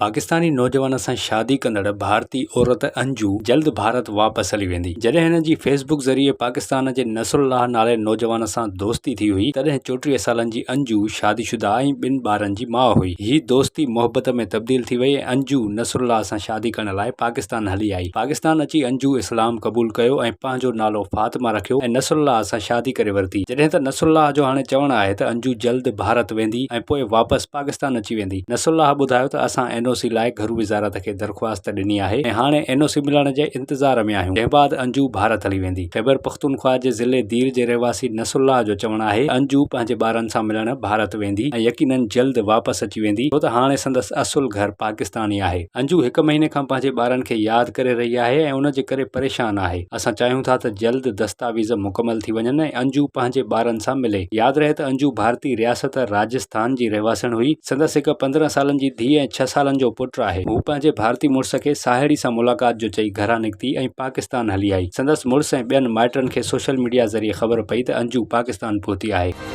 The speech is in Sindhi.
پاڪستاني نوجوان سان شادي ڪندڙ ڀارتي عورت انجو جلد ڀارت واپس هلي ويندي. جڏهن هن جي فيس بڪ ذريعي پاڪستان جي نصرالله نالي نوجوان سان دوستي ٿي هئي تڏهن 34 سالن جي انجو شادي شده ۽ ٻن ٻارن جي ماء هئي. هي دوستي محبت ۾ تبديل ٿي وئي ۽ انجو نصرالله سان شادي ڪرڻ لاء پاڪستان هلي آئي. پاڪستان اچي انجو اسلام قبول ڪيو ۽ پنهنجو نالو فاطمه رکيو ۽ نصرالله سان شادي ڪري ورتي. جڏهن ته نصرالله جو هاڻي چوڻ آهي ته انجو جلد ڀارت ويندي ۽ پوء واپس پاڪستان اچي ويندي. نصرالله ٻڌايو ته اسان اين او سي لاء گهرو وزارت کي درخواست ڏني آهي ۽ هاڻي اين او سي ملڻ جي انتظار ۾ آهيون جنهن بعد انجو ڀارت هلي ويندي. خيبرپختونخوا جي ضلعي دير جي رهواسي نصرالله جو چوڻ آهي ته انجو پنهنجي ٻارن سان ملڻ ڀارت ويندي ۽ يقينن جلد واپس اچي ويندي ڇو ته هاڻي سندس اصل گهر پاڪستان ئي آهي. انجو هڪ مهيني کان پنهنجي ٻارن کي ياد ڪري رهي آهي ۽ ان جي ڪري پريشان آهي. اسان چاهيون ٿا ته جلد دستاويز مڪمل ٿي وڃن ۽ انجو پنهنجي ٻارن سان ملي. ياد رهي ته انجو ڀارتي رياست راجسٿان جي رهواسڻ هئي. سندس هڪ 15 سالن جي ڌيء ۽ ڇهه سالن جو پٽ آهي. هوء پنهنجي ڀارتي مڙس کي ساهيڙي سان ملاقات جو چئي گهران نڪتي ۽ پاڪستان هلي آئي. سندس مڙس ۽ ٻين مائٽن کي سوشل ميڊيا ذريعي خبر پئي ته انجو پاڪستان پهتي آهي.